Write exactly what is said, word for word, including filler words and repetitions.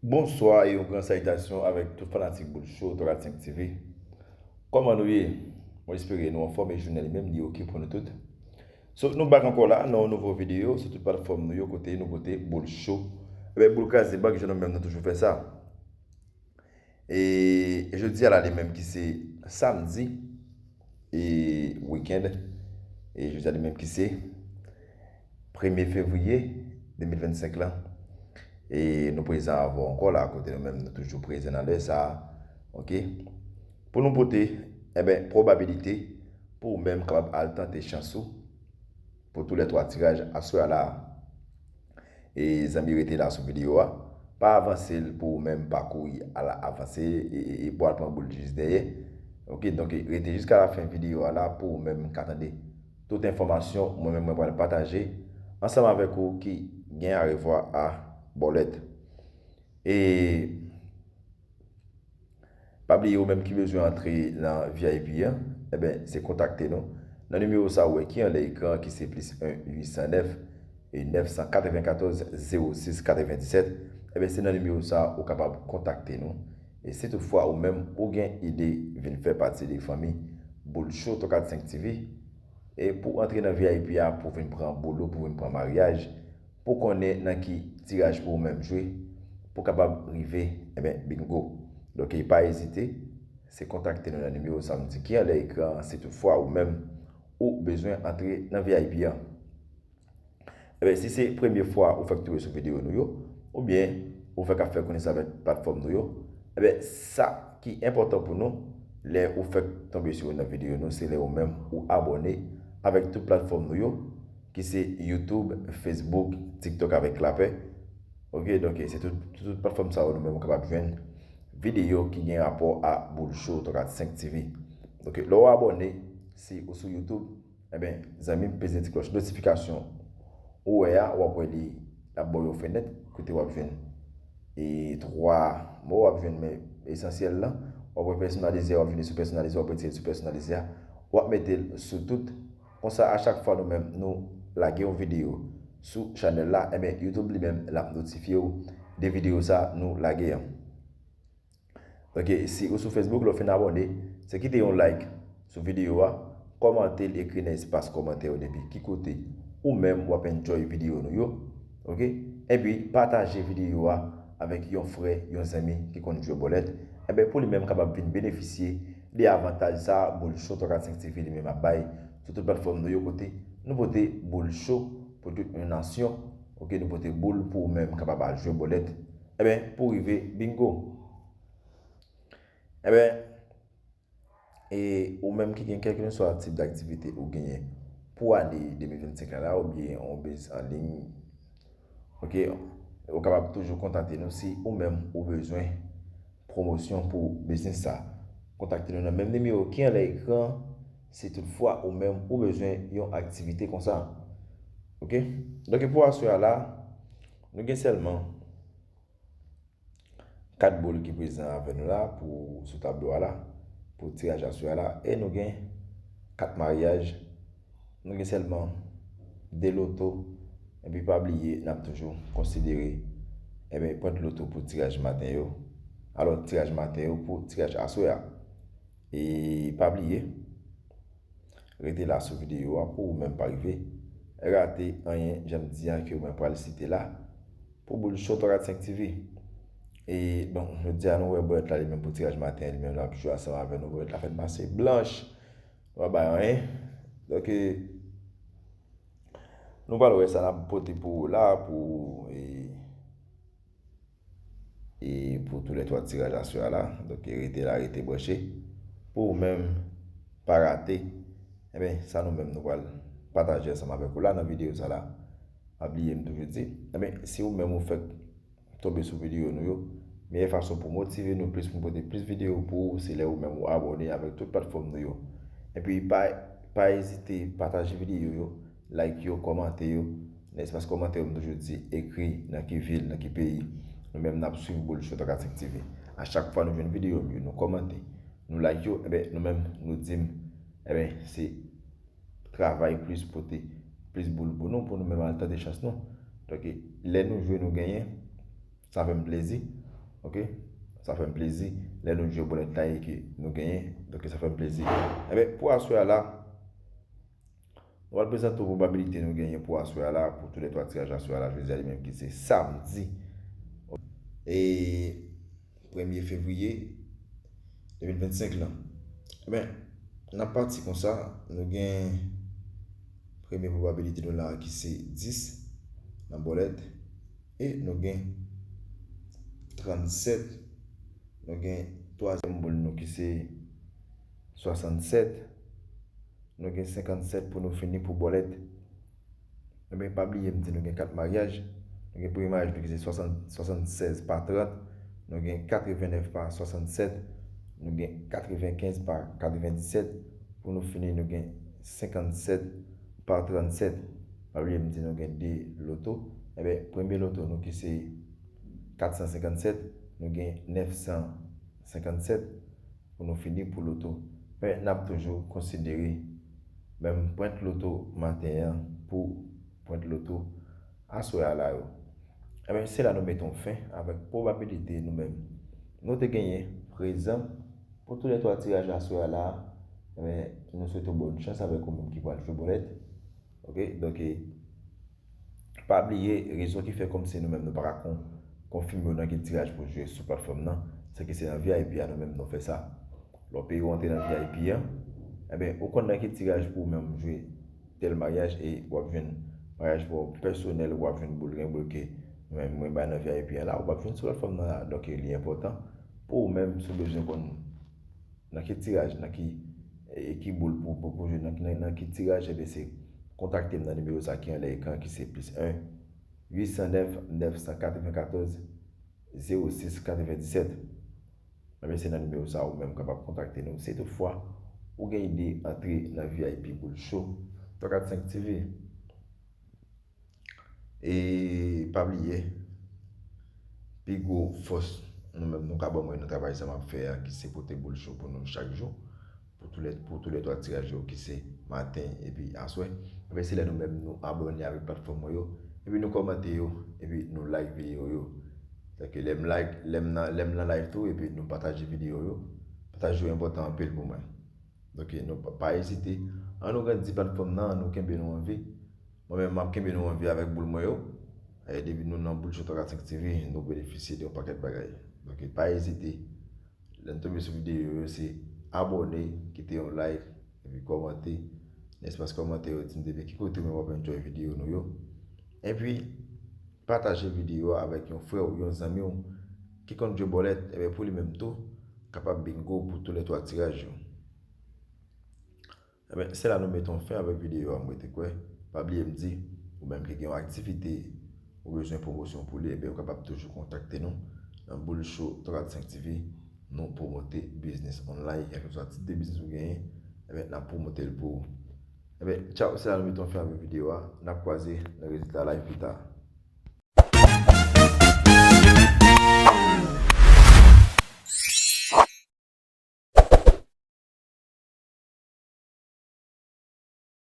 Bonswa e yon gran salitasyon avèk tout fanatik Boul Show Tòkad senk T V. Kòman nou ye? Mwen espere nou anfòm e jounen li menm li oke pou nou tout. So, nou back ankò la nan yon nouvo videyo sou tout platfòm nou yo kote nou pote Boul Show. Ebyen, boul kraze bank, jan nou menm nou toujou fè sa. E jodi a la li menm ki se samdi e wikenn. E jodi a li menm ki se premye fevriye de mil vennsenk lan. E nou prezan avè w ankò la, kote nou menm nou toujou prezan nan lè sa a. Oke? Pou nou pote, enben, pwobabilite pou ou menm kapab al tante chans ou pou tou lè twa tiraj aswè a la. E zanmi, rete la sou videyo a. Pa avanse l pou ou menm, pa kouri al avanse e, e, e pou al pran boul jis dèyè. Oke, donk rete jiska la fen videyo a la pou ou menm ka tande tout enfòmasyon mwen menm mwen pral pataje ansanm avèk ou ki gen arevwa a bòlèt. E pa bliye ou menm ki bezwen antre nan V I P an, enben, se kontakte nou nan nimewo sa ou wè ki anlè ekran an ki se plis en uit san nèf e nèf san katrevenkatòz zewo sis katrevendiset. Enben, se nan nimewo sa ou kapab kontakte nou. E si toutfwa ou menm ou gen ide vin fè pati de fanmi Boul Show Tòkad senk T V, e pou antre nan V I P a, pou vin pran boul ou, pou vin pran maryaj, pou konnen nan ki tiraj pou ou menm jwe, pou kapab rive, enben, bingo. Donk, pa ezite, se kontakte nou nan nimewo sa m di ki anlè ekran an, si toutfwa ou menm ou bezwen antre nan V I P an. Ebyen, si se premye fwa ou fèk tonbe sou videyo nou yo, oubyen ou fèk ap fè konesans avèk platfòm nou yo, ebyen, sa ki enpòtan pou nou, lè ou fèk tonbe sou youn nan videyo nou, se lè ou menm ou abòne avèk tout platfòm nou yo, ki se YouTube, Facebook, TikTok avèk Lapè. Oke, donk se tout, tout, tout platfòm sa yo nou menm ou kapab jwenn videyo ki gen rapò a Boul Show Tòkad senk T V. Donk, lè w abòne, si ou sou YouTube, enben, zanmi m, peze ti klòch notifikasyon ou wè a, w ap wè li ap ba w yon fenèt kote w ap jwenn e twa mo, w ap jwenn men esansyèl lan, w ap wè pèsonalize a, w ap vini sou pèsonalize a, w ap retire sou pèsonalize a, w ap mete l sou tout. Konsa, a chak fwa nou menm nou lage yon videyo sou chanèl la, enben, YouTube li menm l ap notifye w de videyo sa nou lage an. Donk, si ou sou Facebook, lè w fin abòne, se kite yon like sou videyo a, kòmante l, ekri nan espas kòmantè yo depi ki kote ou menm w ap enjoy videyo nou yo. Oke? Epi, pataje videyo a avèk yon frè, yon zanmi ki konn jwe bòlèt. Enben, pou li menm kapab vin benefisye de avantaj sa a, Boul Show Tòkad senk T V li menm ap bay sou tout platfòm nou yo kote nou pote Boul Show pou tout yon nasyon. Oke, nou pote boul pou ou menm kapab al jwe bòlèt. Enben, pou rive bingo. Enben, e ou menm ki gen kèlkeswa tip daktivite ou genyen pou ane de mil vennsenk la, la, oubyen yon biznis an liy, oke, ou kapab toujou kontakte nou si ou menm ou bezwen pwomosyon pou biznis sa. Kontakte nou nan menm nimewo ki anlè ekran an, si toutfwa ou menm ou bezwen yon aktivite konsa. Oke? Donk, pou aswè a la, nou gen sèlman kat boul ki prezan avè nou la pou, sou tablo a la, pou tiraj aswè a la. E nou gen kat maryaj, nou gen sèlman de loto, epi pa bliye, n ap toujou konsidere, enben, pwent loto pou tiraj maten yo. Alò, tiraj maten yo pou tiraj aswè a. E pa bliye, rete la sou videyo a pou ou menm pa rive rate anyen, jan m di a, ke mwen pral site la pou Boul Show Tòkad senk T V. E, bon, jodi a nou wè bòlèt la, li menm pou tiraj maten, li menm l ap jwe ansanm avè nou. Bòlèt la fèk pase blanch. Nou pa bay anyen. Donk, e, nou pral wè sa n ap pote pou ou la, pou, e, e pou tou lè twa tiraj aswè a la. Donk, rete la, rete branche. Pou ou menm, pa rate. Enben, sa nou menm nou pral pataje ansanm avèk ou la nan videyo sa la. Pa bliye m toujou di, enben, si ou menm ou fèk tonbe sou videyo nou yo, meyè fason pou motive nou plis, pou pote plis videyo pou ou, se lè ou menm ou abòne avèk tout platfòm nou yo. Epi pa, pa ezite pataje videyo yo, like yo, kòmante yo. Nan espas kòmantè yo, m toujou di, ekri nan ki vil, nan ki peyi. Nou menm n ap swiv Boul Show Tòkad senk T V. A chak fwa nou jwenn videyo m yo, nou kòmante, nou like yo, enben, nou menm nou di m, enben, se travay plis, pote plis boul pou nou, pou nou menm al tante chans nou. Donk, lè nou jwe, nou genyen, sa fè m plezi. Ok? Sa fè m plezi lè nou jwe bòlèt la e ke nou genyen. Donk, sa fè m plezi. Enben, pou aswè a la, nou pral prezante w pwobabilite nou genyen pou aswè a la, pou tou lè twa tiraj aswè a la, jodi a li menm ki se samdi. E premye fevriye de mil vennsenk lan. Enben, n ap pati konsa, nou gen premye pwobabilite nou la ki se dis nan bòlèt, e nou gen trannsèt, nou gen twazyèm boul nou ki se swasannsèt, nou gen senkannsèt pou nou fini pou bòlèt. Enben, pa bliye m di nou gen kat maryaj. Nou gen premye maryaj nou ki se swasann, swasannsèz pa trant, nou gen katrevennèf pa swasannsèt, nou gen katrevenkenz pa katrevendiset, pou nou fini nou gen senkannsèt pa trannsèt. Pa bliye m di nou gen de loto. Enben, premye loto nou ki se katsansenkannsèt, nou gen nèfsansenkannsèt, pou nou fini pou loto. Men n ap toujou konsidere menm pwent loto maten an pou pwent loto aswè a la yo. Enben, se la nou mete yon fen avèk pwobabilite nou menm nou te genyen prezan pou tou lè twa tiraj aswè a la. Enben, nou swete w bòn chans avèk ou menm ki pral jwe bòlèt. Ok, donk, e, pa bliye, rezon ki fè kòmsi nou menm nou pa ka kon, konfime w nan ki tiraj pou w jwe sou platfòm nan, se ke se nan V I P a nou menm nou fè sa. Lè w peye w antre nan V I P a, enben, ou konn nan ki tiraj pou ou menm jwe tèl maryaj e w ap jwenn maryaj pa w pèsonèl, w ap jwenn boul, gen boul ke mwen, mwen bay nan V I P a la, ou p ap jwenn sou platfòm nan la. Donk, li enpòtan pou ou menm, si w bezwen konn nan ki tiraj, nan ki, e, ki boul pou, pou, pou jwe, nan, nan, nan ki tiraj, enben, se kontakte m nan nimewo sa ki anlè ekran, ki se plis en, uit san nèf, nèf san katrevenkatòz, zewo sis, katrevendiset. Enben, se nan nimewo sa ou menm kapab kontakte nou. Si toutfwa ou gen ide antre nan V I P Boul Cho twa kat senk T V. E pa bliye, pi gwo fòs nou menm nou ka ban mwen nan travay sa m ap fè a, ki se pote Boul Cho pou nou chak jou, pou tou lè, pou tou lè twa tiraj yo, ki se maten epi aswè. Enben, se lè nou menm nou abòne avèk platfòm mwen yo, epi nou kòmante yo, epi nou like videyo yo. Sèke lè m like, lè m nan, lè m nan live tou, epi nou pataje videyo yo. Pataje yo enpòtan anpil pou mwen. Donk, nou pa, pa ezite. An nou grandi platfòm nan, an nou kenbe nou an vi. Mwen menm, m ap kenbe nou an vi avèk boul mwen yo. E depi nou nan Boul Cho twa kat senk T V, nou benefisye de yon pakèt bagay. Donk, pa ezite. Lè n tonbe sou videyo yo, se abòne, kite yon like, epi kòmante. Nan espas kòmantè yo, di m depi ki kote ou menm w ap enjoy videyo nou yo. Epi, pataje videyo a avèk yon frè w, yon zanmi w ki konn jwe bòlèt, enben, pou li menm tou, kapab bingo pou tou lè twa tiraj yo. Enben, se la nou mete yon fen avèk videyo a, m rete kwè. Pa bliye m di, ou menm ki gen yon aktivite, ou bezwen pwomosyon pou li, enben, ou kapab toujou kontakte nou nan Boul Cho twa kat senk T V. Nou pwomote biznis online, kèlkeswa tip de biznis ou genyen, enben, n ap pwomote l pou ou. Enben, tchaw, se la nou mete yon fen avèk videyo a. N ap kwaze nan rezilta live pita.